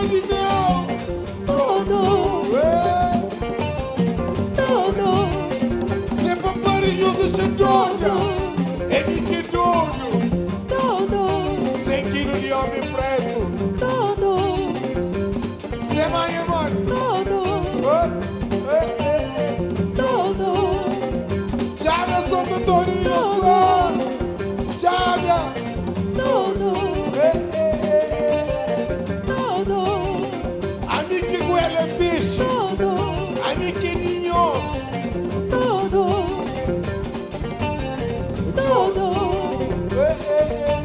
Lua di mel. Todo. Todo. Se pa pari nhos dexa doda. É mi ki é dodu. Todo. 100 kilu di omi pretu. Todo. Se manha mano. Todo. Oh, eh, eh, eh. Todo. Txada Santo Antônio di Nhosó. Txada. Todo. Eh, eh, eh, eh. Todo. Ami ki goela pexi. Todo. Ami ki é di nhos. Todo. Todo. Eh, eh, eh, eh.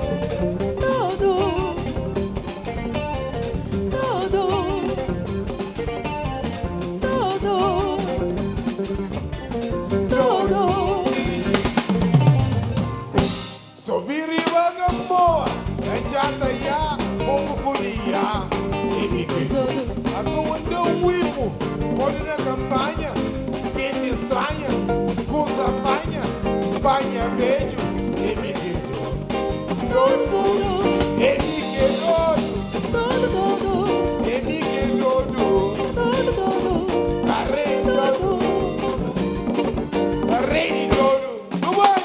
Todo. Todo. Todo. Todo. Subi riba Gamboa, Djata ya, povu kudi ya, é mi ki Anton anda wipu, pode na kampanha, kenti stranha, kuza panha, panha bedju, é mi ki dodu, é mi ki dodu, é mi ki dodu, rei dodu, rei di dodu, nu bai!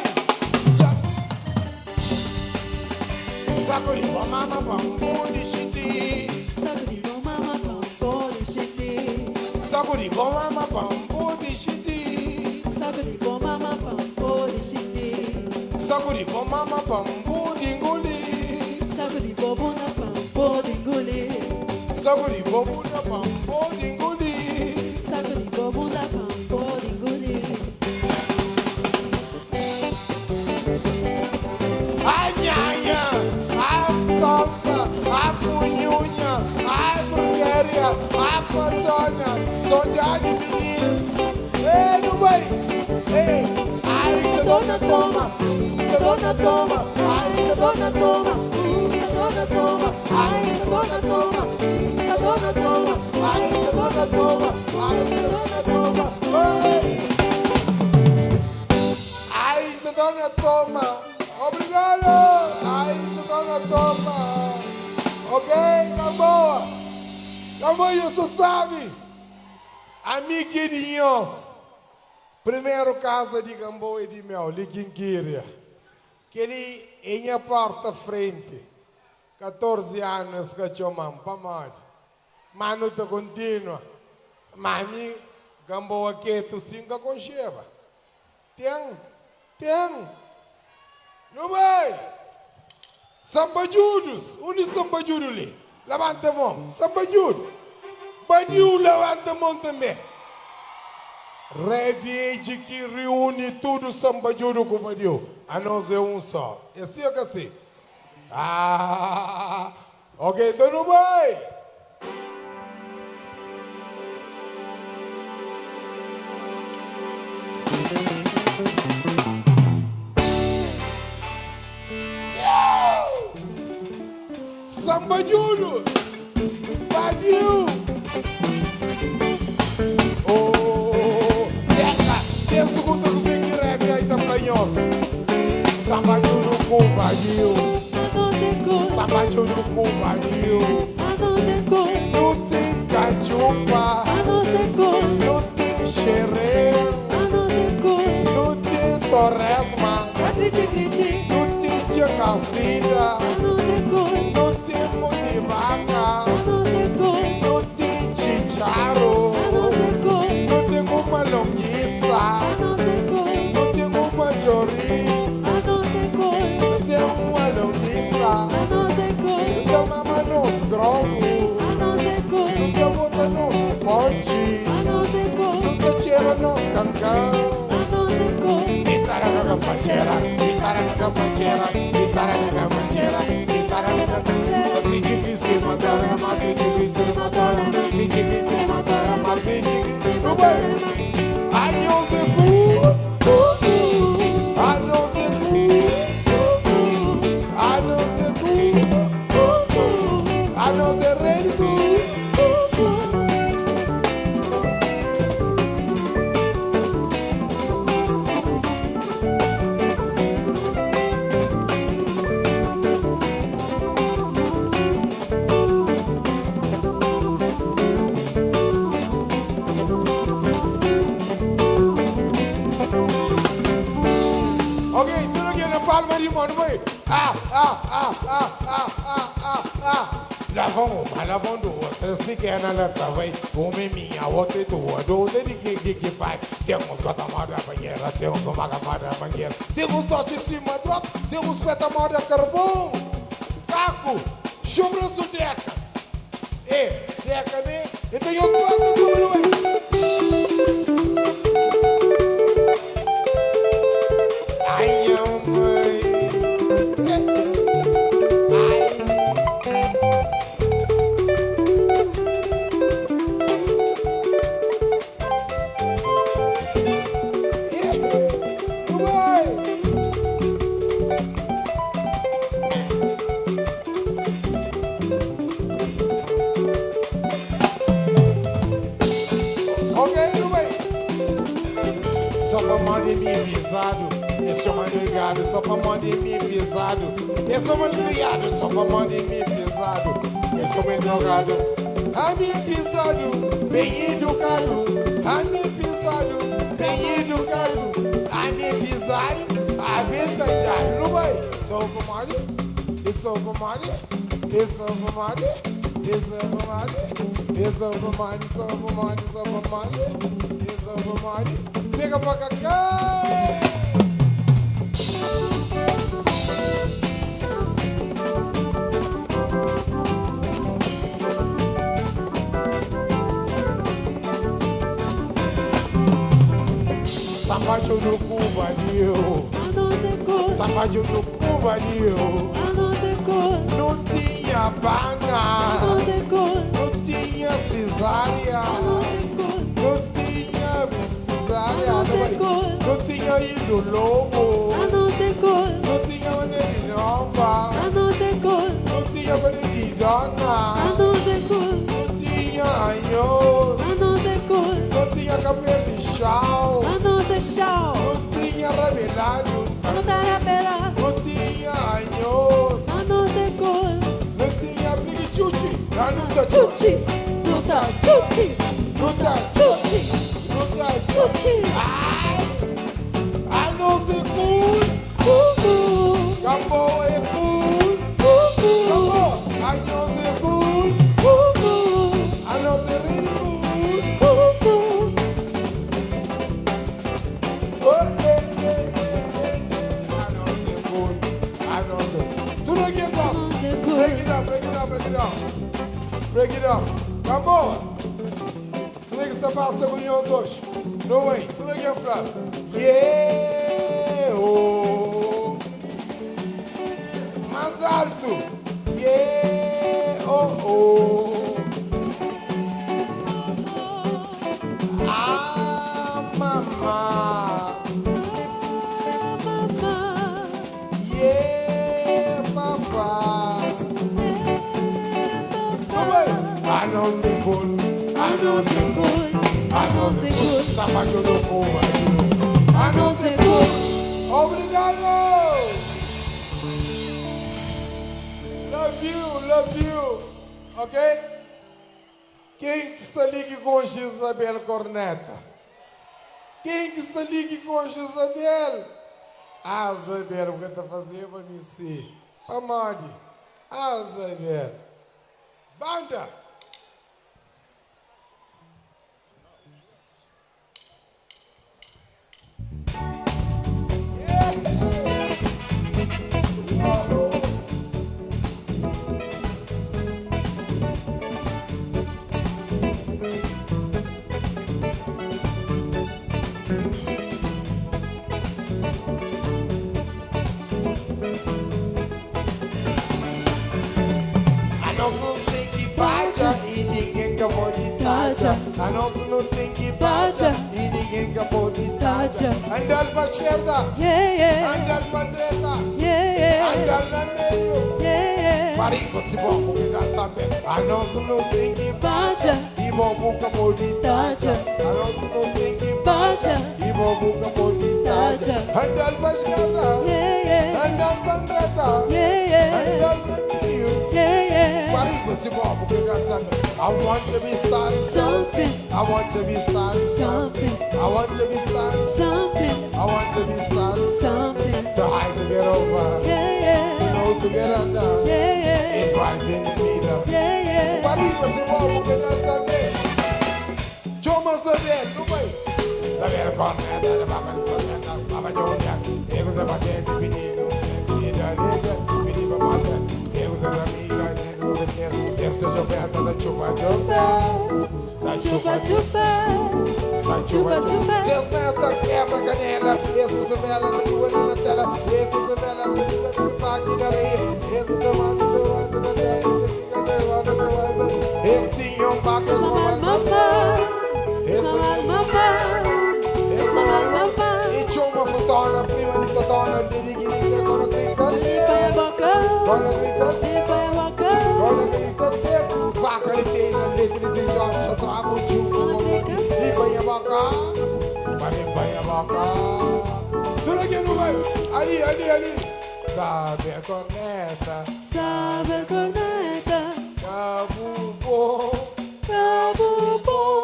Sakudi bo mama pa pode xinti. Sakudi bo mama pa pode xinti. Sakudi bo mama pa pode xinti. Sakudi bo mama pa pode xinti. Sakudi bo mama pa pode nguli. Sakudi bo bunda pa pode nguli. Sakudi bo bunda pa pode nguli. Sakudi bo bunda pa pode nguli. A nhanha, a sonsa, a punhunha, a bruguéria, a fantona, saudade meninos. Ei, não vai! Ei, ai, que dona toma, que dona toma, ai, que dona toma, que dona toma, ai, que dona toma, que dona toma, ai, que dona toma, ai, que dona toma, ei. Ai, que dona toma. Obrigado! Ai, que dona toma. Ok, Gamboa. Gamboa, você sabe. Amiguinhos. Primeiro casa de Gamboa e de Mel, Liquinquíria. Que ele em a porta frente. 14 anos que chamam, pamade. Mas não continua. Mas mi Gamboa quieto cinco com cheva. Tem, tem. Não vai. Sambajudos. Onde sambajudo ali? Levanta a mão. Sambajudo. Badiu levanta a mão também. Revede que reúne tudo sambajudo com badiu. A nós é um só. É assim ou que assim? Ah, ok, então não vai. Sambajudo. Badiu. Oh, terra, tem segunda coisa que rebe aí também, Sambajudo com badiu. Sambajudo com badiu. Não tem cachupa, não tem xerê, não tem torresma, não tem tchacacida, não tem munivaca, não tem chicharo, não tem uma longuiça, não tem uma chouriça, não tem uma longuiça, não tem mama nos gromos, não tem bota nos ponte, não tem cheira nos cancão. Itaraca pachera, itaraca pachera, itaraca pachera, itaraca pachera. on, nu bai. Ah, ah, ah, ah, ah, ah, ah, ah. Lá vão uma, lá vão duas, três pequenas, lá tá vai. Uma é minha, outra é tua, duas é de que, que, que vai. Tem uns gota moda banheira, tem uns maga moda banheira. Tem uns toche em cima drop, tem uns peta moda carvão. Caco, chumbraço deca. É, deca, né? Então eu gosto duro, hein? Ai, mãe. Ai. Mãe. Ok, mãe. Só pra mão de mim pisado, esse é ligado. Só pra mão de mim pisado, esse é criado. Só pra mão de mim pisado, esse homem drogado. A mim pisado, bem educado. A mim pisado, bem educado. A mim pisado, a mim sajado. Não vai? Só pra mão de, só pra mão de, só pra mão de, só pra mão de, só pra mão de, só pra mão de, só pra mão de, só pra mão de. Pega pra cá! Sapato do Cuba, Nil. Sapato do Cuba, Nil. Não tinha bana. Não tinha cesárea. Não tinha cesárea. Não tinha ido lobo. Não tinha maneira nova. Não tinha maneira de dona. Não tinha anhos. Não tinha cabelo de chão. Não tinha rabelado. Não tinha anhos. Não tinha piquichuchi. Não tá Chuchi, não tá chuchi, Não tá chuchi, Não tá chuchi. Ai! A não ser cool. Cucu, Acabou é cool. cucu, Acabou. A não ser cool. cucu, A não ser really cool. cucu. Oh, eh, eh, eh, eh, eh. A não ser cool. A não ser. Tudo aqui é bom. Break it down, break it down, break it down. Break it down. Acabou. Tudo que se passa com nós hoje. No way. Tudo aqui é frase. Yeah, oh. Mais alto. Yeah, oh, oh. Ah, mamá. Yeah, papá. No way. A não ser cool. A não ser cool. A não ser cool. Sapato do Cuba. A não ser cool. Obrigado. Love you, love you. Ok? Quem que se ligue com Isabel Corneta? Quem que se ligue com Isabel? Ah, Isabel, o que está fazendo para mim sim? Para Ah, Isabel. Banda! Yeah! Oh. A nosso tem que bate e ninguém acabou de tacha. A nosso não tem que bate e ninguém acabou de tacha. Andar pra esquerda, Yeah, yeah, andar pra direita, yeah, yeah, andar na meio. yeah, yeah. Marico se bom que já sabe. A nosso não tem que bate e bom acabou de tacha. A nosso não tem que bate e bom acabou de tacha. Andar pra esquerda, Yeah, yeah, andar pra direita, yeah, yeah, andar na meio. yeah, yeah. Marico se bom que já sabe. I want to be starting Something. I want to be starting Something. I want to be starting Something, I I want to be something. Something. To hide to get over. Yeah, yeah. To know to get under. Yeah, yeah. It's right in the middle. Yeah, yeah. Pariba se move que nós também. Chama saber, não vai. Saber corneta, de baba de corneta, baba júnior. Eu sou batente, menino, menina, nega, menina, mata. Eu sou amiga, nego, menino. Eu sou jovem, da chupa, chupa. Da Chupa, chupa. Da chupa, chupa. Seus meta quebra canela. Esse se vela, tá de olho na tela. Esse se vela, tá de olho na máquina. Esse se manda, se manda na tela. Esse é um bacas, Mamá, mamá. Esse Mamá, mamá. E c'è una fotona prima di Totona, di di di di con grita, Limpa a boca. con grita, Limpa a boca. con grita, vaca di tena, leite di tijoscia, trabo giù, limpa a boca, ma limpa a boca. Tu não quer não vai? Ali, ali, ali. Sabe a corneta, Sabe a corneta. cabo bom, Cabo bom.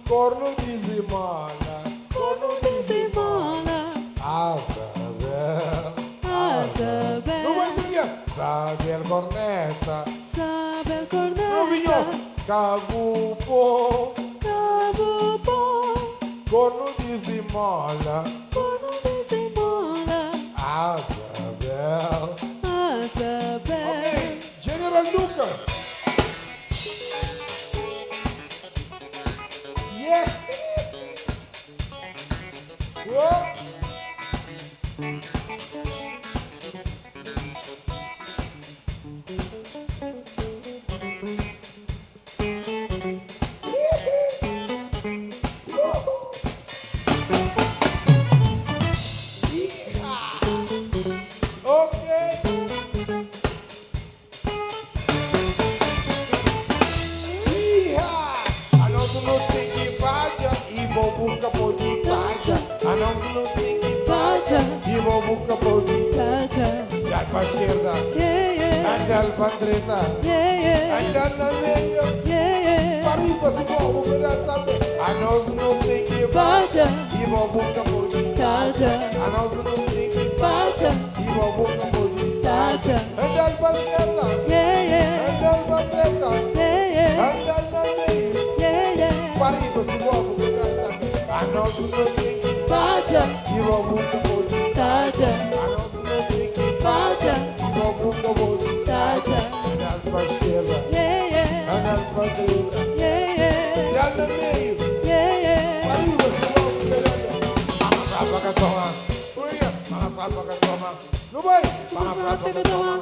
corno dizimola, Corno desembola. a saber. A saber. Não vai dormir. Sabe a corneta. Sabe a Novinhos, corneta. cabo bom, Cabo bom. corno dizimola, Corno desembola. a saber. A saber. Ok, General Lucas. Yeah. Whoa. Okay. Iha! A nós não tem que paja e vou buscar por de paja. A nós não tem que paja e vou buscar por de Taja. Dal pa esquerda, Yeah, yeah. andal pa direita, Yeah, yeah. andal na meio. Yeah, yeah. Pariba se vou buscar saber. A nós não tem que paja Paja. e vou buscar por de Taja. A nós não tem que Paja. e vou buscar por de Taja. Andal pa esquerda, Yeah, yeah. andal pa direita, Yeah, yeah. andal na meio. Yeah, yeah. Pariba se vou buscar saber. A nós não tem que Paja. e vou buscar por de Taja. A nós não tem que Paja. e vou buscar por de Taja. Andal pa esquerda, Yeah, yeah. andal pa direita, Yeah, yeah. andal no meio. Yeah, yeah. Pariba se vou buscar Mama pra toma. Mama pra toma. Não vai. Mama pra toma.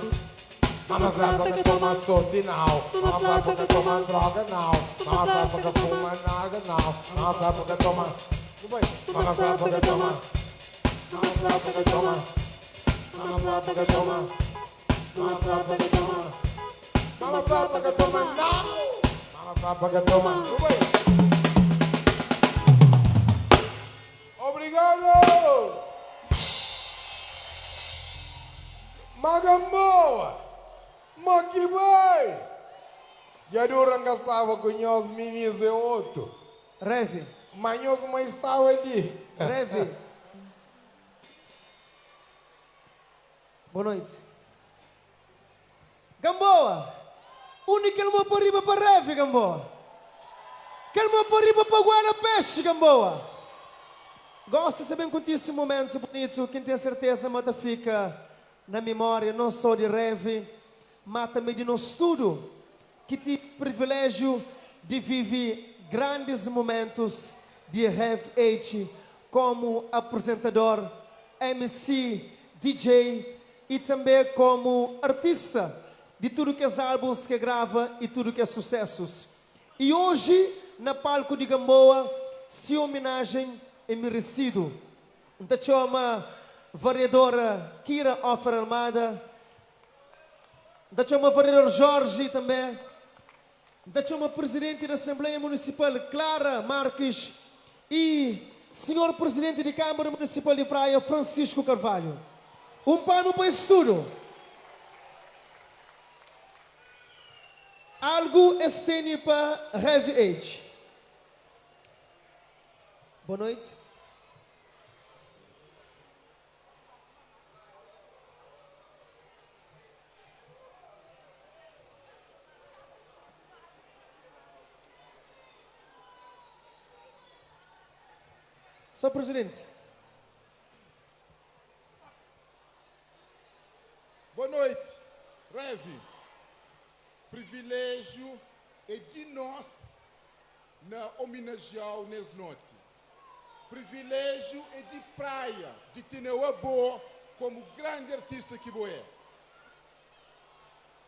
Mama pra toma sorte não. Mama pra toma droga não. Mama pra fuma nada não. Mama pra toma. Não vai. Mama pra toma. Mama pra toma. Mama pra toma. Mama pra toma. Mama pra toma não. Mama pra toma. Não vai. Obrigado! Magamboa! Makibai! Já durante estava com nós meninos e outro. Reve, Mas nós mais estava ali. Reve. Boa noite. Gamboa! Único que para riba para Reve, Gamboa. Quero para riba para Guarda Peixe, Gamboa. Gosto de saber contigo esse momento bonito, quem tem certeza, mata fica na memória, não só de Reve, mas também de nosso tudo, que tive privilégio de viver grandes momentos de Rev H como apresentador, MC, DJ e também como artista de tudo que é álbuns que grava e tudo que é sucessos. E hoje, na palco de Gamboa, se homenagem é merecido. Então chama vereadora Kira Offer Almada, então chama vereador Jorge também, então chama presidente da Assembleia Municipal Clara Marques e senhor presidente de Câmara Municipal de Praia Francisco Carvalho. Um palmo para isso tudo. Algo estende para Heavy Age. Boa noite. Só presidente. Boa noite, Rev. Privilégio é de nós na homenagear nesse noite. Privilégio é de praia, de ter o avô como grande artista que boé. é.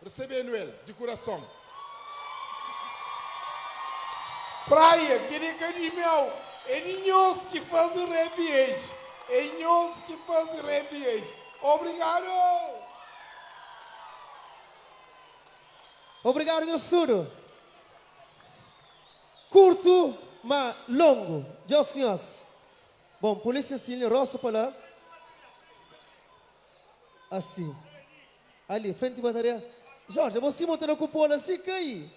Recebendo ele, de coração. Praia, queria que meu, é ninhos que faz rap É ninhos que faz rap Obrigado! Obrigado, meu surdo. Curto, mas longo. Deus conhece. Bom, polícia assim, roça para lá. Assim. Ali, frente à bateria. Jorge, você monta na cupola assim, cai.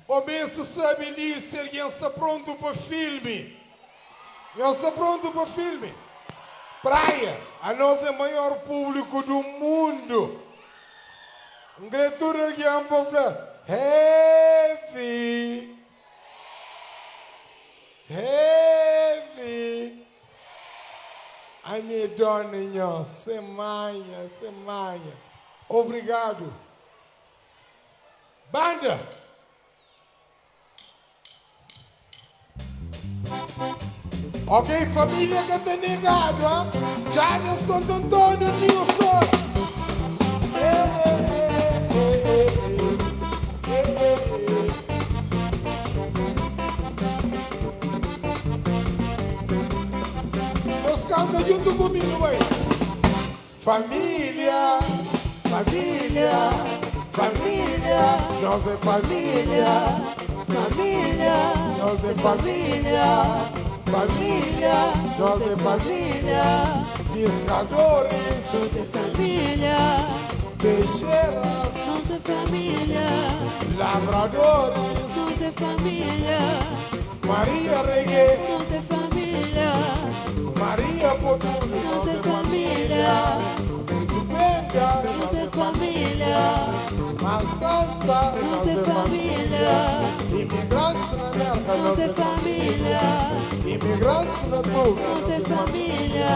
O mestre sabe ali se alguém está pronto para filme. Eu está pronto para filme. Praia, a nossa é maior público do mundo. Gretura alguém para falar, heavy. Heavy. A minha dona, nho, se manha, se manha. Obrigado. Banda. Ok, família que tá negado, hein? Charles Santo Antônio, Nilson. Ei, ei, ei, ei, ei, ei. Nós canta junto comigo, vai. Família, família, família, nós é família, família, nós é família, família, nós é família, pescadores, Nós é família, peixeiras, nós é família, lavradores, nós é família, Maria Reggae, nós é família, Maria Potuno, nós é família, Tupenda, nós é família, Masanza, nós é família, Imigrantes na América, nós é família, Imigrantes na Tuga, nós é família,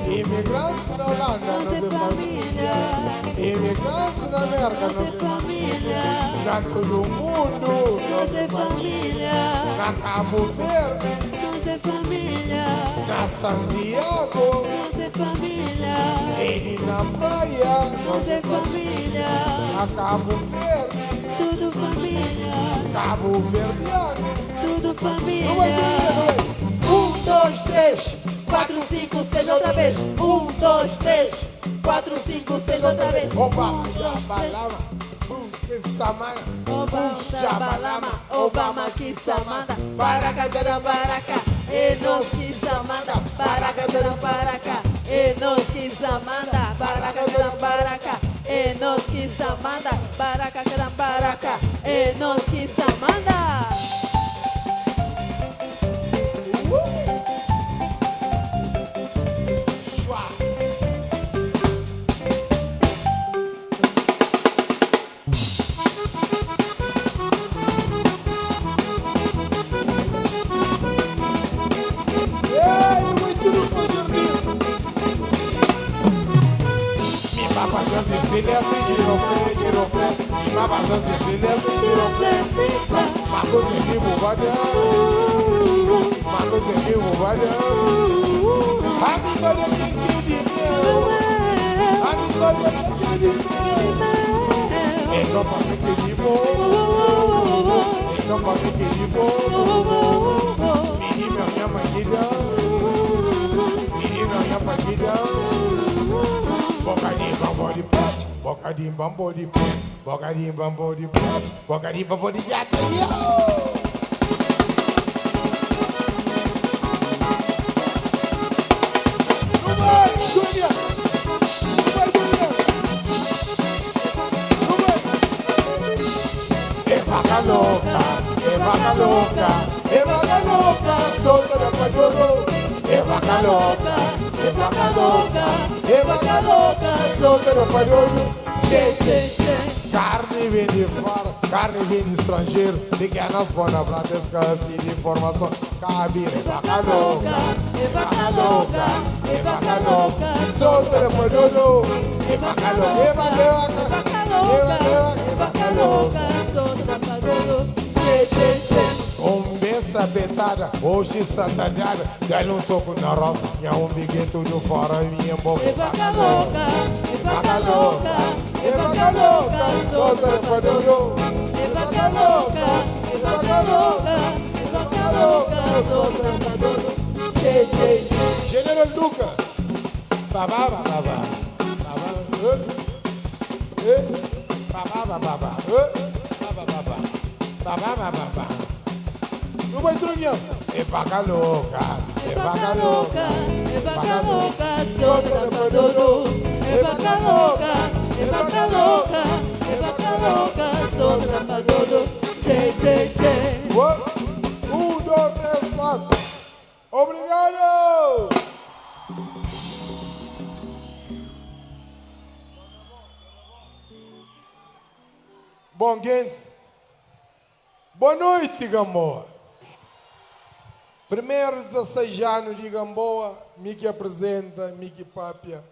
Imigrantes na Holanda, nós é família, Imigrantes na América, nós é família, Na todo mundo, nós é família, Na Cabo Verde, nós é família, na Santiago, nós é família, ele na praia, nós é família, Na Cabo Verde, tudo família, Cabo Verdeano. tudo Não vai, família. não vai. 1, 2, 3, 4, 5, 6, outra vez. 1, 2, 3, 4, 5, 6, outra vez. Oba, 1, 2, 3. Jabalama, Samana, Oba, Jabalama, Obama que samanda, baracadera baraca, e nos que samanda, baracadera baraca, e nos que samanda, baracadera baraca, e nos que samanda, baracadera baraca, e nos que samanda. Chua. Ei, muito pro jardim. Mi papá yo te filha, giroflé, giroflé. Mi mamá yo te filha, giroflé. Marcos de Vivo, valeu. Marcos de Vivo, valeu. Amigo de quem que de meu. Amigo de quem que de meu. Então pra mim que de bom. Então pra mim que de bom. Menina minha mangueira. Menina minha mangueira. Boca de bambo de pet. Boca de bambo de pet. Boca de bambo de pet. Boca de bambo de jata. Yo! Não vai, Júlia! Não vai, Júlia! Não vai! É vaca louca, é vaca louca, é vaca louca, solta da padoro. É vaca louca, é vaca louca, é vaca louca, solta da padoro. Che, che, che. Carne vem de fora, carne vem de estrangeiro. Pequenas bonas prata, es ka pidi informação. Cabe, é vaca louca, é vaca louca, é vaca louca. Solta depois, dodo. É vaca louca, é vaca, é vaca, é vaca, é vaca louca. Solta pra dodo. Tchê, tchê, tchê. Um besta petada, hoje satanada. Dá-lhe um soco na roça, minha umbigo tudo fora, minha boca. É vaca louca, é vaca louca, É vaca louca, solta depois, dodo. É vaca louca, é vaca louca, é vaca louca, solta pra dodo. Tchê, tchê. General Duca. Babá, babá, babá. Babá, eh, eh. Babá, babá, babá. Eh, babá, babá. Babá, babá, babá. Não vai trunhão. É vaca louca, É vaca louca, é vaca louca, solta pra dodo. É vaca louca, é vaca louca, é vaca louca, solta pra dodo. Tchê, tchê, tchê. Um, dois, três, quatro. Obrigado! Bom, gente, boa noite, Gamboa. Primeiro 16 anos de Gamboa, me que apresenta, me que papia,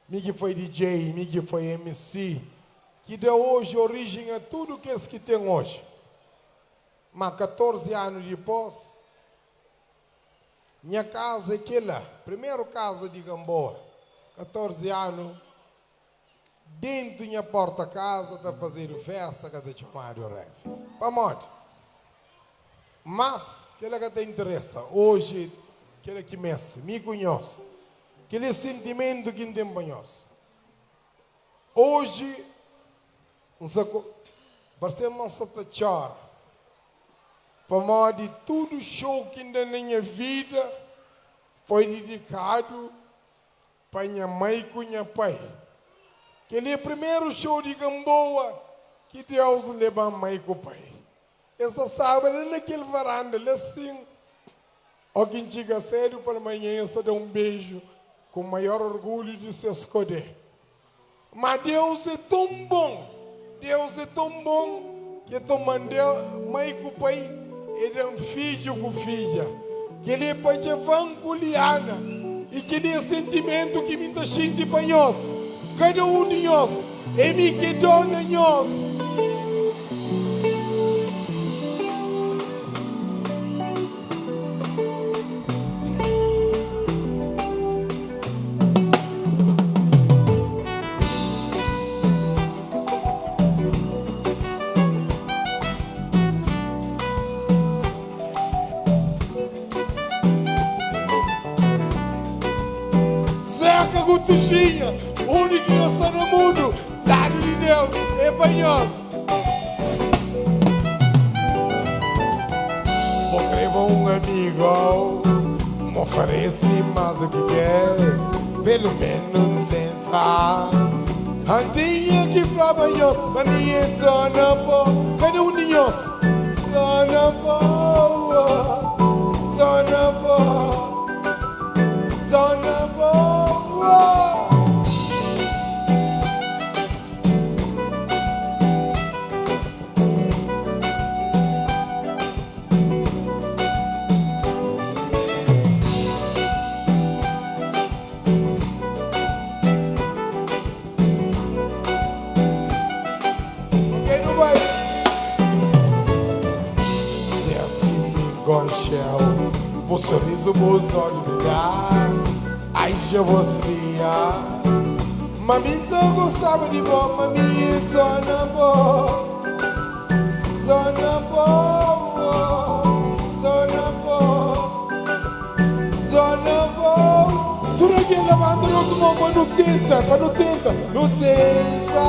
me que foi DJ, me que foi MC, que deu hoje origem a tudo que eles que tem hoje. Mas 14 anos depois, minha casa é aquela, primeira casa de Gamboa, 14 anos, dentro minha porta casa, está fazendo festa, que está chamado ref. Vamos. Mas, aquela que te interessa, hoje, aquela que mexe, me conhece, aquele sentimento que tem para nós. Hoje, um saco, parece uma sata chora. Para de tudo show que ainda na minha vida foi dedicado para minha mãe e minha pai. Aquele é o primeiro show de Gamboa que Deus leva a mãe com o pai. Essa sábado naquele varanda, lá assim. Ó quem chega sério para amanhã, essa dá um beijo com o maior orgulho de se escolher. Mas Deus é tão bom, Deus é tão bom que tu mandou mãe com o pai e dá um filho com filha. Que ele é pai de Liana e que ele é sentimento que me dá sente para nós. Cada um de nós é me que dona nós. Zeca Gutuchinha, único que está no mundo, dado de Deus, é para nós. Vou querer um amigo, me oferece mais o que quer, pelo menos tentar. Antinha que falava nós, mas minha zona boa, cada um de nós, zona boa, zona boa. Zona boa. Quem não vai? Desce me gonchel, o sorriso, os olhos brilhar. Ai, já vou se liar. Mami, eu gostava de bom, mami, zona boa. Zona boa, zona boa, zona boa. Tudo aqui levanta o outro mão, mas não tenta, mas não tenta, não tenta.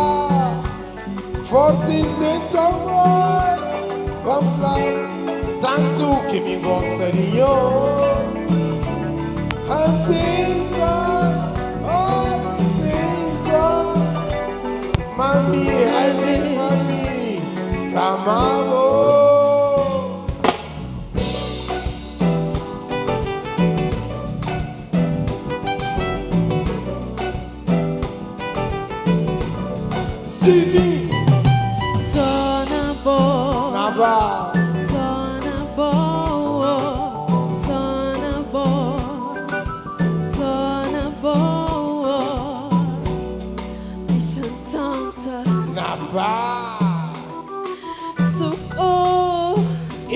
Forte tenta, vai. Vamos lá. Tanto que me gostaria. Antenta, antenta. Mami, heavy, mami, tamamo. Sidi.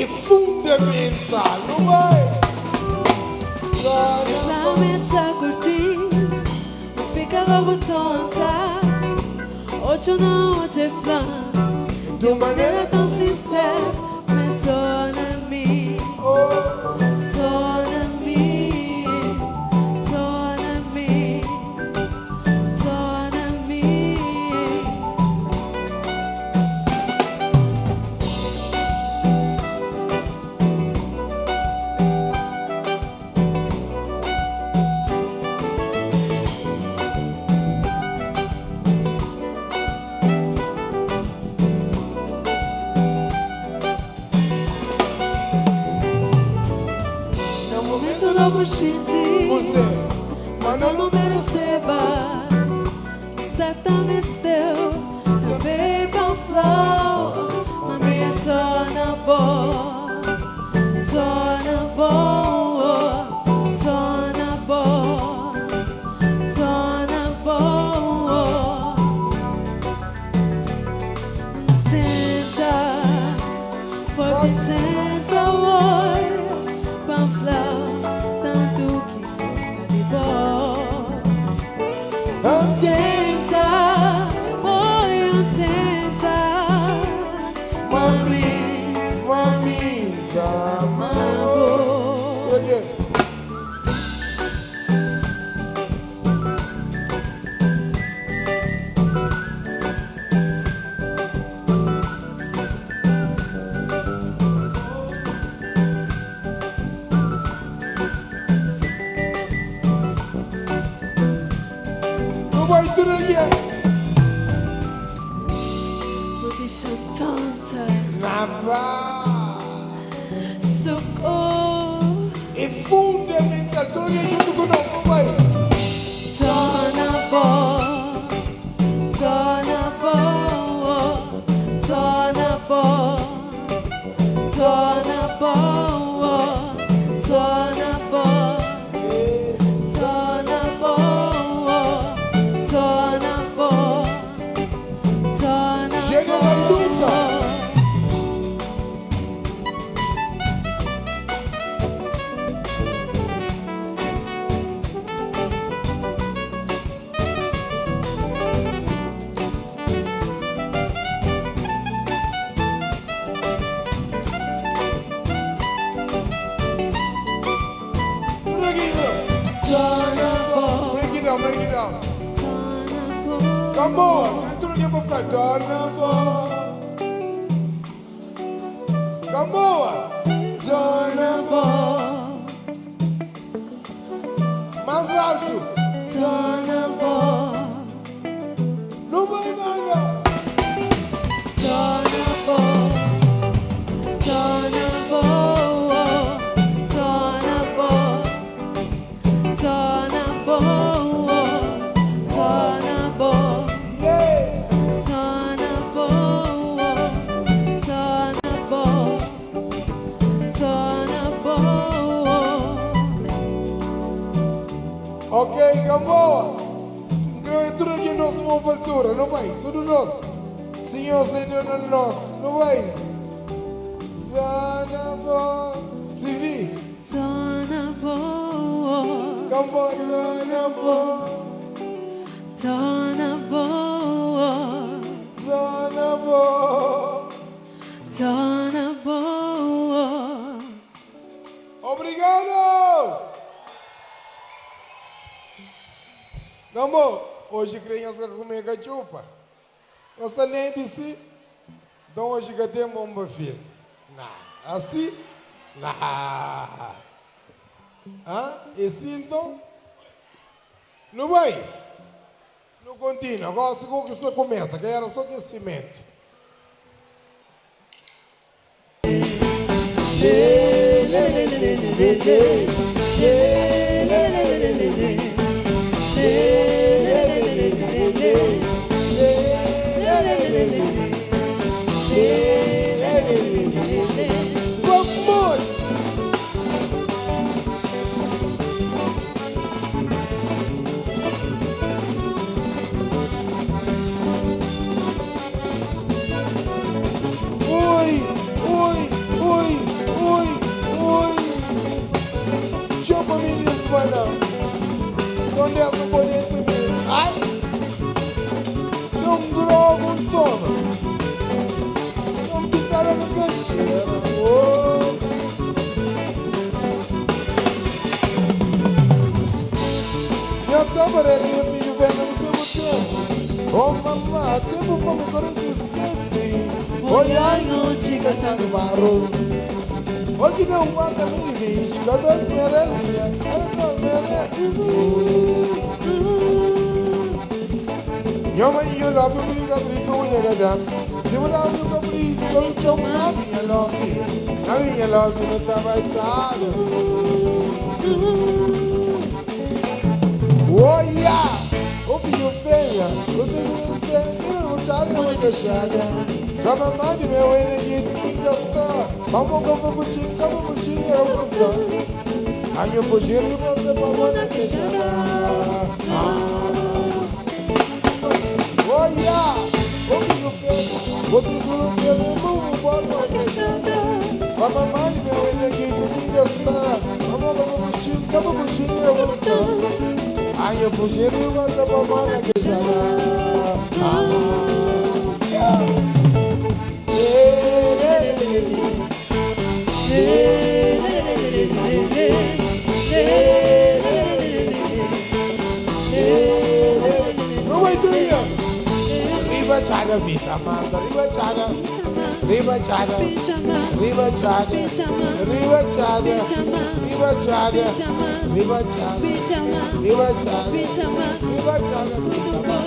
É fundamental, nu bai. Lamenta curtir, fica logo tonta. Hoje não, hoje é flã. De uma maneira tão sincera, me torna-me, torna-me, torna-me, torna-me. Na Momento logo senti, Você, mas não mereceba. Certamente teu, também bom flow, mas me torna bom, torna bom, torna bom, torna bom. Tenta, forte tenta oi, panflão, tanto que gosta de bom. Tenta, oi, tenta, Mami, mami, amor. Oye. Não vai tudo ali. Vou deixar tonta, Na paz. socorro. É fundamental. Todo mundo junto conosco, vai. Torna bom, torna bom, torna bom, torna bom, torna bom, torna bom, torna bom, torna General Luca. bom. Tudo aqui, Torna bom, Break it down, break it down. torna bom. Come on, tudo aqui pra cá. Torna bom. Come on. Torna bom. Mais alto. Torna bom, Não vai, mano. torna bom, torna bom, torna bom, torna bom, torna bom, Yeah. torna bom, torna bom, torna bom. Ok, Gamboa. Tudo aqui nosso mão para altura, não vai? Tudo nosso. Senhor, Senhor, não nosso, não vai? Torna bom. Se vi. Torna bom, Gamboa, torna bom. torna bom. Torna bom. Torna bom. Obrigado! Gamboa, hoje criança comer cachupa. Eu só nem ABC. Então hoje que tem bomba filho. Não, assim? Não. Hã? Esse então? Não vai? Não continua. Agora se que isso começa, que era só aquecimento. Come on! Oi, oi, oi. dessa por dentro de mim. Ai! Não droga, não toma. Não pintaram a cantina. Oh! Eu tava ali, filho velho, não sei o Oh, mamá, tempo como 47. Oi, ai, não te cantando barro. Hoje não guarda mini bicho, que eu dou merecia, eu dou merecia. Yo me yo la mi cabrito una gada. Se una mi cabrito, yo chamo a minha love. A minha love não tava echado. Olha! O filho feia, você não tem, não tá numa queixada. Pra mamãe de meu energia de quem gostar. Vamos, vamos, puxinho, vamos, puxinho, eu vou Aí eu fugir e você pra mãe queixada. Olha! O filho feia, o tesouro dele, vamos, vamos, queixada. Pra mamãe de meu energia de quem gostar. Vamos, vamos, puxinho, vamos, puxinho, eu vou Aí eu fugir e você pra mãe queixada. Não vai ter. Riba chana vita manda, riba chana, riba chana, riba chana, riba chana, riba chana, riba chana, riba chana, riba chana,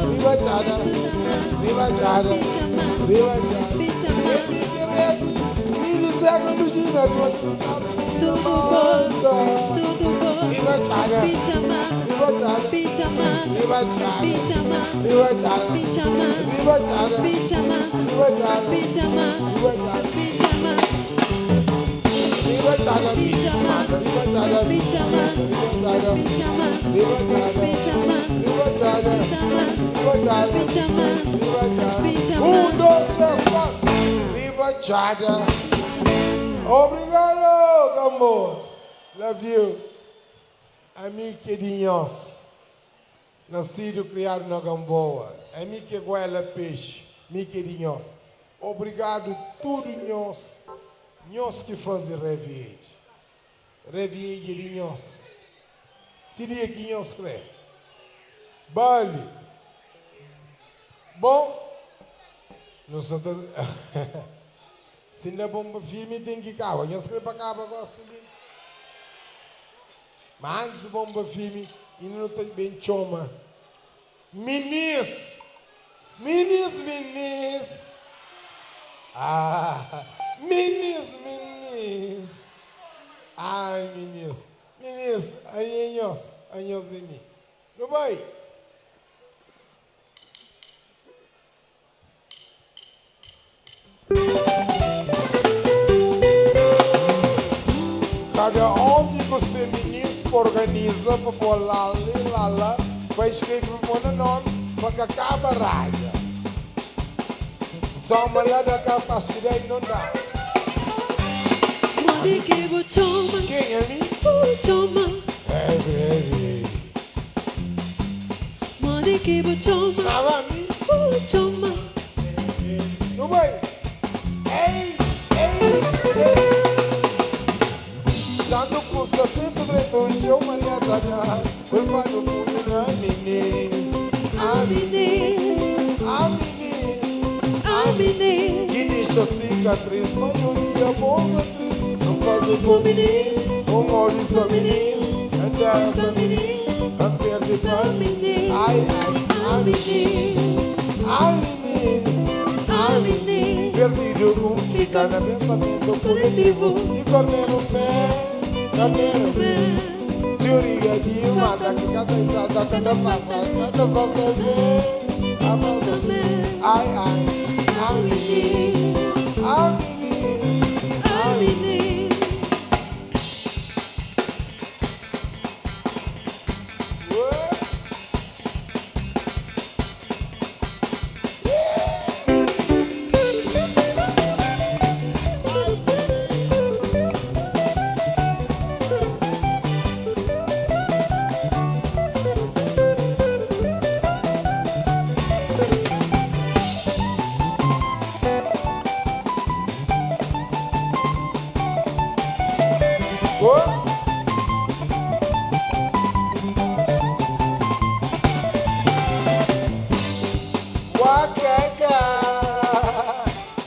riba chana, riba chana, riba chana. Riba chana, riba chana, riba chana, riba chana, riba chana, riba chana, riba chana, riba chana, riba chana, riba chana, riba chana, riba chana, riba chana, riba chana. 1, 2, 3, 4. Riba chana. Obrigado, Gamboa. Love you. Amigo quedinhos. Nascido e criado na Gamboa. Amigo que goela peixe. Amigo quedinhos. Obrigado tudo nós. Nós que fazem reviede. Reviede de nós. Teria que nós crer. Bali. Bom. Não sou Se não é bomba firme, tem que cá. Nós queremos para cá, gosta de. Mas antes de bomba firme, ainda não tem bem choma. Minis! Minis, minis! Ah! Minis, minis! Ai, minis! Minis, aí nós, aí nós em mim. Não vai? Cada homem que você ministro organiza para pôr lá, lá, lá, para escrever para o nome, para que acabe a raia. Só uma lá da capacidade não dá. Quem é mim? É, é, é. Tava a mim? Não vai? Ei, ei, ei. Dando curso feito direito, eu Maria Tadá, culpa do mundo na minis, a minis, a minis, a minis. Que deixa cicatriz, mas um dia bom atriz, não faz com minis, um olho só minis, andar com minis, as perde pra minis, ai, ai, a minis, a minis, a minis. Perdido um fica na pensamento coletivo e cornelo pé. Cabelo, teoria de uma da que cada exata, cada faça, cada faça vê, a faça vê, ai, ai, a minis, a minis, a minis. Oh! Wakaka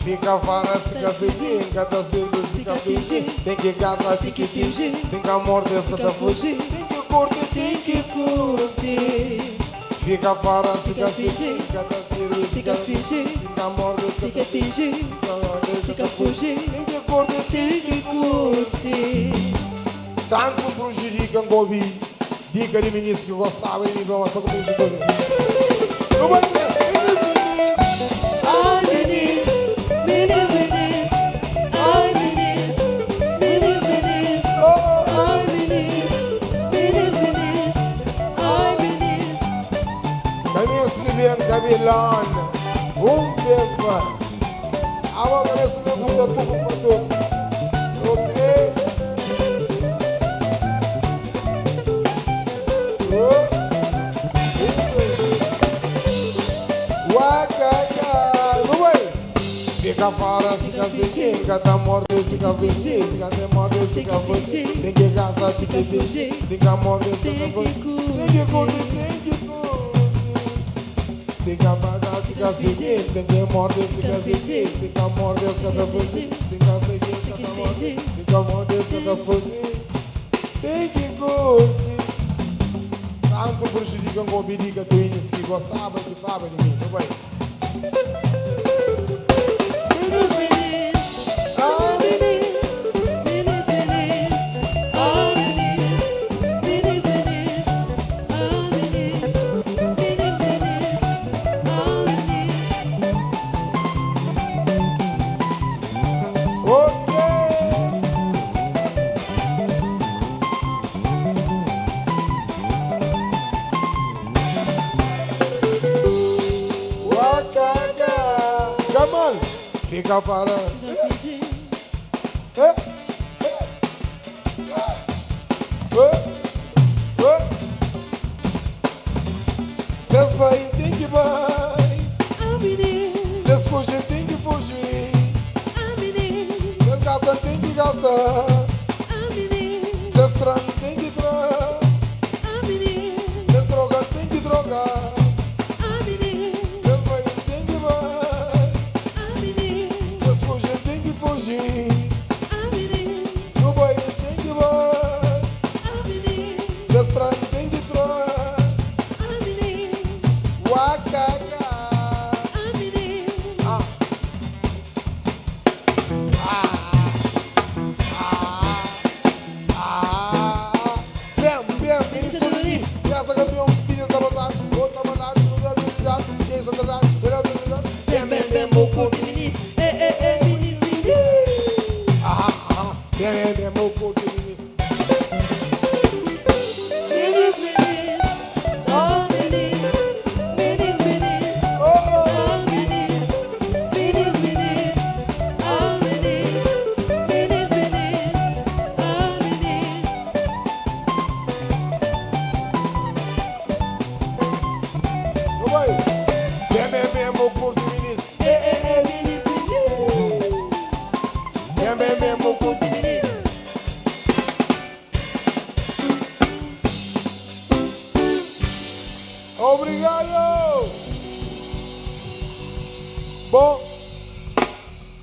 Fica fora, fica seguindo, tá sendo, fica fingindo. Tem que casar, tem que fingir. Tem que morder, se tá fugir. Tem que curtir, tem que curtir. Fica fora, fica fingindo, tá sendo, Fica fingir. Fica morder, Fica fingir. Fica fugir. Tem que curtir, Tem que curtir. Tanto prejudica que ouvi. Dica de ministro que gostava de mim, mas só comigo de Não vai ter. Ai, Minis, Minis, Minis. Ai, Minis, Minis, Minis. Ai, Minis, Minis, Minis. Ai, Minis. Cabeça de bem, cabelona. Um beijo, mano. A cabeça do meu mundo, tudo para tudo. Ok. Oh. Wakaka. Não vai. Fica fora, fica fingindo, tá morto, fica fingindo, fica sem morte, fica fugindo. Tem que gastar, fica fingir, fica morto, fica fugir. Tem que curtir, tem que curtir. Fica pagar, fica fingindo, tem que morder, fica fingindo, fica morto, fica fugindo, fica seguindo, fica morto, fica morto, fica fugindo. Tem que curtir. Tanto prejudica com diga do início que gostava que falava de mim, não vai? Minis, Minis. Ai, Minis, Minis, Minis. Ai, Minis, Minis, Minis. Ai, Minis, Minis, Minis. Ai, Minis. Ok! Wakaka! Kamal! Fica parando. Fica fingir. Eh, eh, eh, eh. Cês vai, tem que vai. Ai, Minis, Cês fugir, tem que fugir. ai, Minis. Cês gastam, tem que gastar. Ai, Minis, Cês tram, tem que tram. ai, Minis. Cês droga, tem que drogar. Ai, Minis, Cês vai, tem que vai. ai, Minis. Cês fugir, tem que fugir. Ai, Minis, Suba aí, tem que vai. ai, Minis. Cês tram, tem que tram. Ai, Minis, Wakaka. ai, Minis. Ah. Ah. Ah. Ah. Bem, bem, ministro Lili. Essa campeão, filha sabotar, outra malar, Bem, bem, bem, moco, Minis. Eh, eh, eh, Minis, Minis. Ah, ah. Bem, bem, bem, moco, ministro. Minis, Minis. Oh, Minis, Minis, Minis. Oh, oh. Oh, Minis, Minis, Minis. Oh, Minis, Minis, Minis. Oh, Minis. Não vai. Bem, bem, bem, moco, ministro. Eh, eh, eh, Minis, Minis. Bem, bem, bem, moco, Minis. Obrigado! Bom,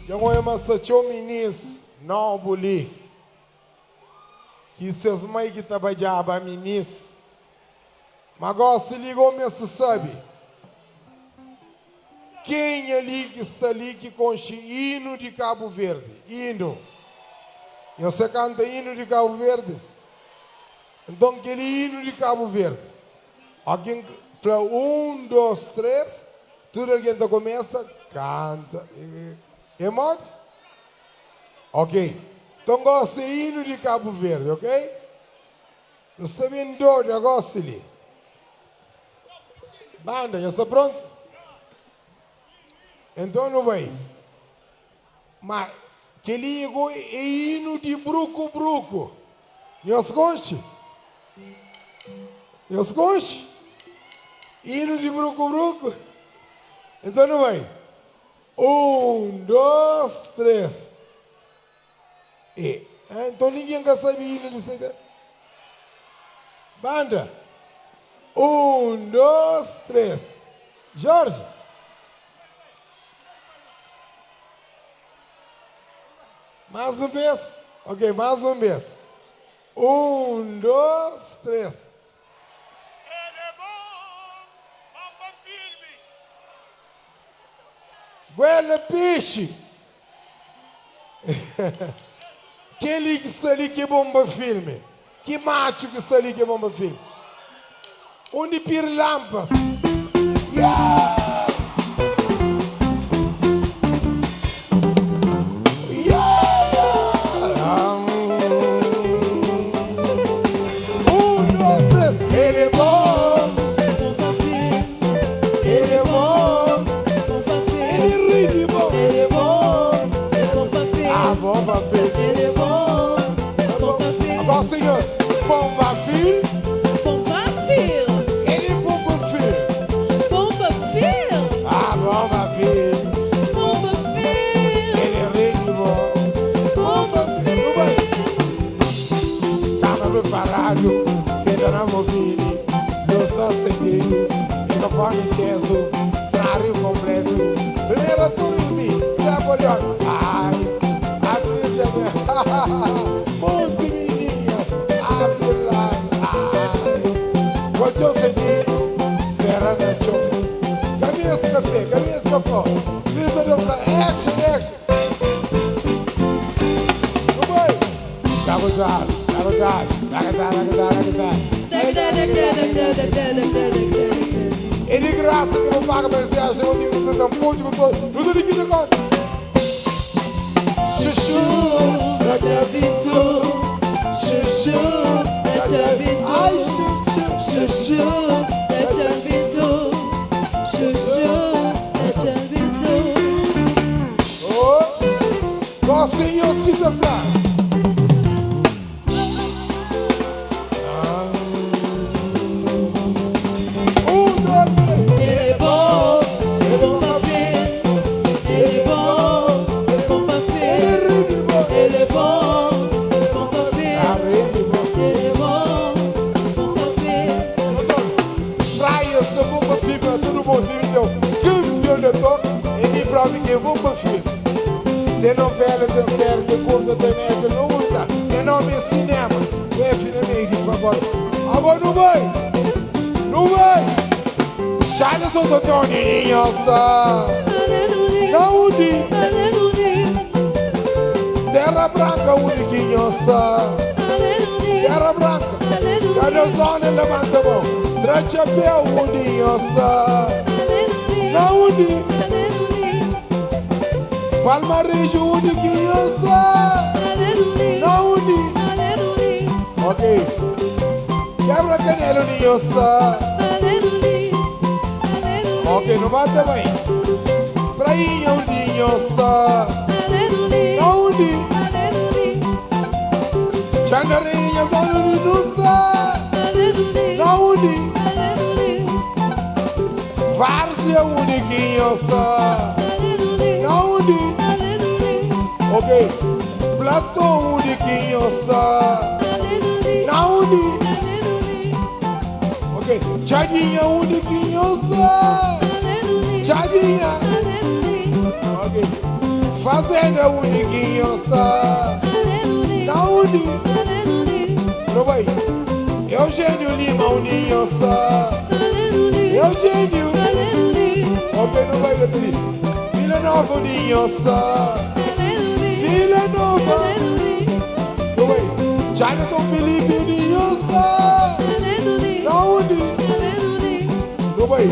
eu vou massacrar o ministro, não boli. Que seus mães que trabalhavam ministro. Mas agora se ligou, mas se sabe. Quem ali que está ali que conche hino de Cabo Verde? Hino. E você canta hino de Cabo Verde? Então, aquele hino de Cabo Verde. Alguém fala um, dois, três, tudo alguém tá começa, canta. É modo? Ok. Então gosta hino de Cabo Verde, ok? Não sabendo doido, gosta ali. Banda, já está pronto? Então não vai. Mas aquele é hino de bruco bruco. Nhos goste? Nhos goste? Hino de bruco bruco. Então não vai. Um, dois, três. E Eh, Então ninguém quer saber hino de CD. Banda. 1, 2, 3. Jorge. Mais um vez. Ok, mais um vez. 1, 2, 3. Goela peixe. Aquele que está ali que bomba filme. Que macho que está ali que bomba filme. Onde pirlampas. Yeah! Yeah! 1, 2, 3. Ele é bom. Ele é bom. Ele ri de bom. Ele é bom. Ah, bomba filme. Ele é bom, bomba filme. Agora, senhor, bomba filme. Bomba filme. Ele é bomba filme. Bomba filme. Ah, bomba filme. Bomba filme. Ele é rei de bom. Bomba filme. Tava preparado, tenta na mobile, luz acendido, microfone aceso, cenário completo. Primeiro turno, Zé Bolhão. Ai, atriz é minha. Monte menininhas, abre lá. Ai, Guancho sentido, serra na chão. Caminha esse café, caminha esse café. Grita de action, action. Vai. É de graça que não paga pra você achar onde você tá fonte com todo. Tudo de que conta. Chuchu, não te aviso. Chuchu, não te aviso. Ai, chuchu, Chuchu, eu te aviso. Chuchu, eu te aviso. Oh, Gostinho que tá. 1, 2, 3. Ele é bom, bomba filme. Ele é bom, bomba Ele filme. ri de bom. Ele é bom, bomba Ah, filme. ri de bom. Ele é bom, bomba filme. Praia, sou bomba filme, tudo bom, filme, então. Campeão de toque, e me prova que é bomba filme. Tem novela, tem série, tem curta, tem média, não multa. Tem nome é cinema. O F na meio, de favor. Agora não vai! Não vai! Já não sou tão está. Na onde? Terra Branca, onde que está? Terra Branca. Cada zona levanta a mão. Traz chapéu, onde está? Na onde? Palmarejo, onde que está? Na onde? Ok. Quebra canela, onde está? Ok, não bate bem. Prainha, onde está? Na onde? Xandarinha, zona onde não está? Na onde? Várzea, onde que está? Na onde? Ok. Platô, onde que está? Na onde? Ok. Tchadinha, onde que está? Tchadinha. Ok. Fazenda, onde que está? Na onde? Não vai. Eugênio Lima, onde está? Eugênio. Ok, não vai, Beatriz. Vila Nova, onde está? Vila Nova. Não vai. Jackson Felipe, onde está? Na onde? Não vai.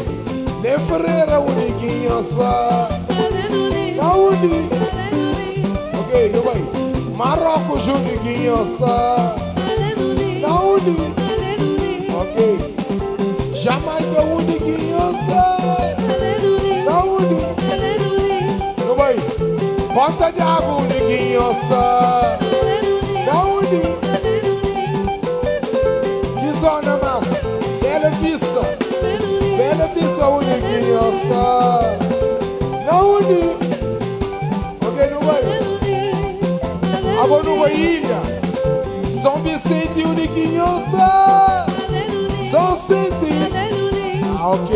Nem Ferreira, onde que está? Na onde? Ok, não vai. Marrocos, onde que está? Na onde? Ok. Jamaica, onde que está? Na onde? Não vai. Ponta d'Água, onde que está? Na onde? Que zona massa? Bela Vista. Bela Vista, onde que está? Na onde? Ok, não vai. Agora não vai. pa ilha. São Vicente undi ki nhos sta? São Sente. Ah, ok.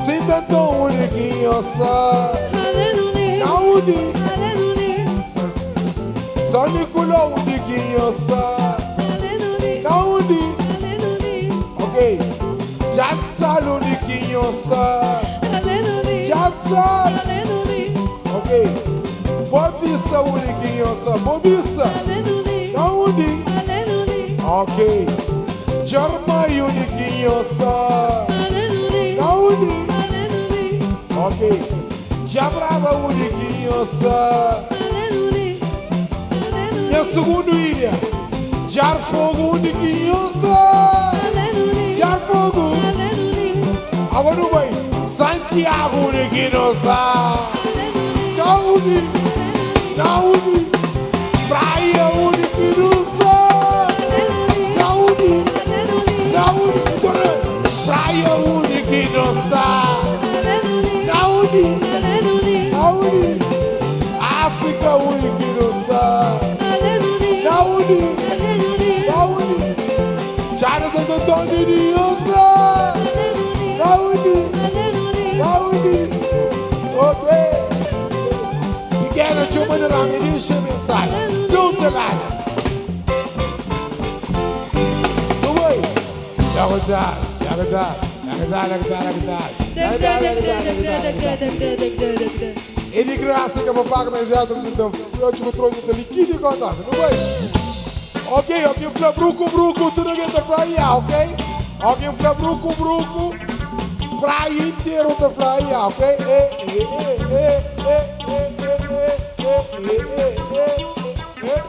Sinta Anton undi ki nhos sta? Na undi? São Nicolau undi ki nhos sta? Na undi? Ok. Djadsal undi ki nhos sta? Djadsal. Ok. Boa Vista undi ki nhos sta? Boa Vista. Na undi? Ok. Djarmai undi ki nhos sta? Na undi? Ok. Djabraba undi ki nhos sta? Nha sugundu ilha. Djarfogu undi ki nhos sta? Djarfogu. Agora nu bai. Santiagu undi ki nhos sta? Na undi? Na undi? Praia undi ki nu sta? Na undi? Na undi? Torna. Praia undi ki nu sta? Na undi? Na undi? África undi ki nu sta? Na undi? Na undi? Txada Santo Antônio di nhos sta? Na undi? Na undi? Ok. Pequena txoma de rame deixa mensagem. Don't lie. Não vai. Yagadá, yagadá, yagadá, yagadá, yagadá. Yagadá, yagadá, yagadá, yagadá. É de graça que eu vou pagar, mas eu estou eu te controle de liquide com nós, não vai? Ok, ok, fla bruco, bruco, tudo que tá praia, ok? Ok, fla bruco, bruco, praia inteiro tá praia, ok? E, e, e, e, e, e, e, e, e, e.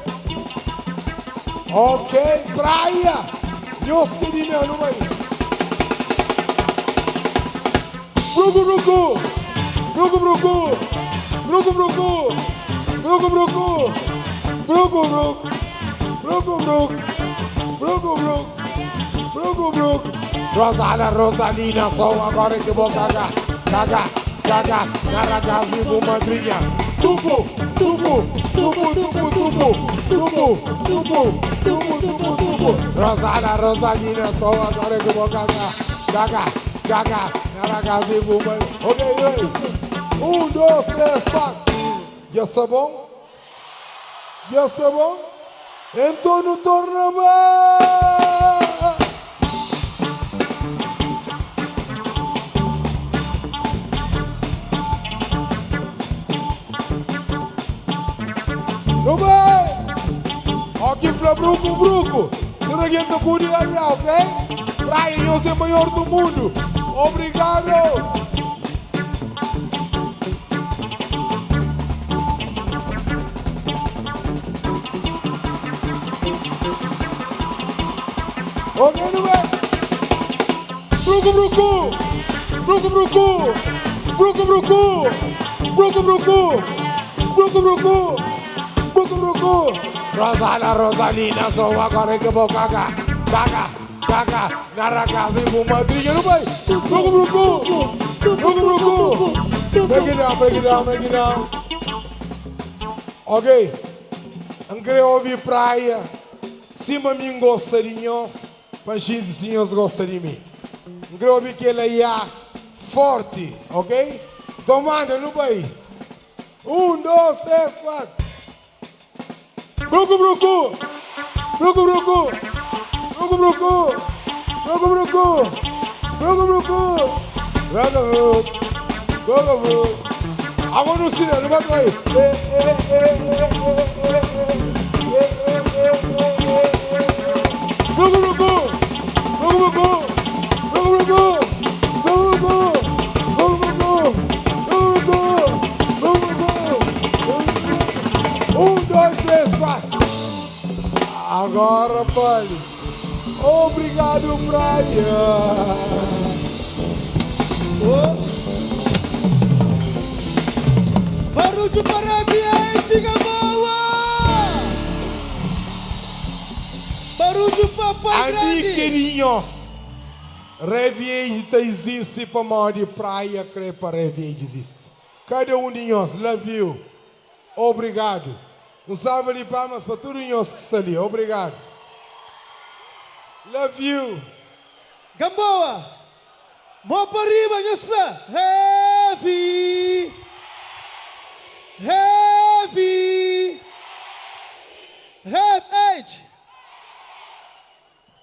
Ok, praia! Deus que de meu, não vai? Bruco, bruco! Bruco, bruco! Bruco, bruco! Bruco, bruco! Bruco, bruco! Bruco, bruco! Bruco, bruco! Bruco, bruco! Rosana, Rosalina, só agora que vou cagar, cagar, cagar, na ragazzi com madrinha. Tubo, tubo, tubo, tubo, tubo, tubo, tubo, tubo, tubo, tubo. Rosana, Rosalina, só agora que vou cagar, cagar, cagar, na ragazzi com madrinha. Ok, ok. 1, 2, 3, 4. Já tá bom? Já tá bom? Então não torna mais. Não vai! Aqui fla bruco, bruco. Tudo aqui no cu de aí, ok? Praia, eu sou o maior do mundo. Obrigado! Ok, não vai? Bruco, bruco! Bruco, bruco! Bruco, bruco! Bruco, bruco! Bruco, bruco! Bruco, bruco! Rosana, Rosalina, só agora que eu vou cagar, cagar, cagar, na ragazzi com madrinha, não vai? Bruco, bruco! Bruco, bruco! Break it down, break it down, break it down. Ok. Não queria ouvir praia. Se mim gosta de nós, mas gente senhores gosta de mim. Não queria ouvir que ela ia forte, ok? Então manda, não vai? 1, 2, 3, 4. Bruco, bruco! Bruco, bruco! Bruco, bruco! Bruco, bruco! Bruco, bruco! Bruco, bruco! Bruco, bruco! Agora no cinema, não vai aí. Bruco, bruco! Bruco, bruco! Bruco, bruco! Bruco, bruco! Bruco, bruco! Bruco, bruco! Bruco, bruco! 1, 2, 3, 4. Agora, Paulo. Obrigado, Praia. Oh. Barulho para a Viete Gamboa! Barulho papai Ani grande! querinhos. Reviente existe para maior de praia, crê para reviente existe. Cada um de nós, love you. Obrigado. Un salva di palmas pa tudu nhos ki sta li. Obrigadu. Love you. Gamboa! Mó pa riba nhos fla heavy! Heavy! Hev H!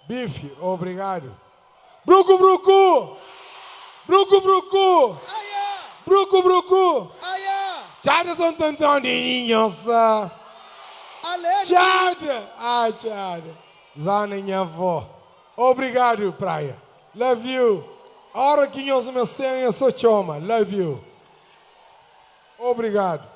Bife, obrigadu. Bruku bruku! Bruku bruku! Aia! Bruku bruku! Aia! Txada Santo Antão di Ninhosa. Alegre! Txada! Ah, txada. Zona nha avó. Obrigadu, Praia. Love you. Ora ki nhos meste é so txoma. Love you. Obrigadu.